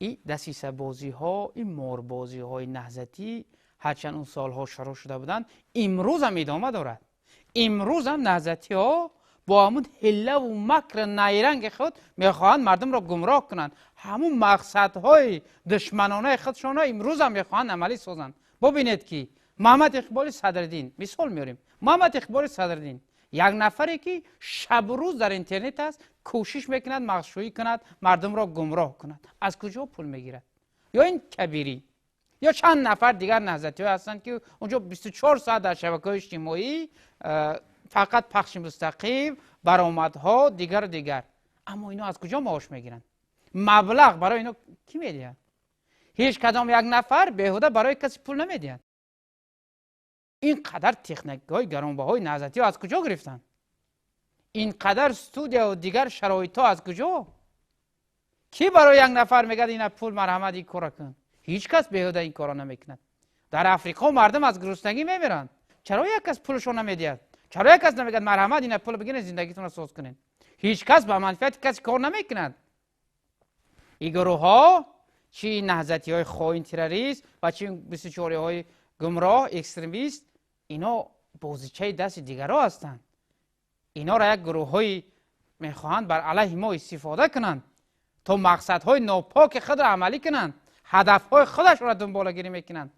Ин дасисабозиҳо, ин морбозиҳои наҳзатӣ, ҳарчанд он солҳо шурӯъ шуда буданд, имрӯзам идома дорад. Имрӯзам наҳзатиҳо бо ҳамун ҳиллаву макр, найранги худ мехоҳанд мардумро гумроҳ кунанд. Ҳамун мақсадҳои душманонаи худшонро имрӯзам мехоҳанд амалӣ созанд. Бубинед, ки Муҳаммад Иқболи Садриддин, мисол меорем, Муҳаммад Иқболи Садриддин як нафаре, ки шабу рӯз дар интернет аст, кӯшиш мекунад мағшӯӣ кунад, мардумро гумроҳ кунад. Аз куҷо пул мегирад? Ё ин Кабирӣ, ё чанд нафар дигар наҳзатиҳо ҳастанд, ки онҷо 24 соат дар шабакаҳои иҷтимоӣ фақат пахши мустақим, баромадҳо, дигару дигар. Аммо ино аз куҷо маош мегиранд? Маблағ барои ино кӣ медиҳад? Ҳеҷ кадом як нафар беҳуда барои касе пул намедиҳад. Ин қадар техникаҳои гаронбаҳои наҳзатиҳо аз куҷо гирифтанд? Ин қадар студияву дигар шароитҳо аз куҷо? Кӣ барои як нафар мегӯяд: «Ина пул, марҳамат, ин кора кун»? Ҳеҷ кас беҳуда ин корро намекунад. Дар Африқо мардум аз гуруснагӣ мемиранд. Чаро як кас пулшон намедиҳад? Чаро як кас намегӯяд: «Марҳамат, ина пул бигиред, зиндагитонро соз кунед»? Ҳеҷ кас ба манфиати касе кор намекунад. Ин гурӯҳҳо, чи наҳзатиҳои хоин, террорист ва чи 24-иҳои гумроҳ, экстремист, ино бозичаи дасти дигарҳо ҳастанд. Инора як гурӯҳҳои мехоҳанд бар алайҳи мо истифода кунанд, то мақсадҳои нопоки худро амалӣ кунанд, ҳадафҳои худашонро дунболагирӣ мекунанд.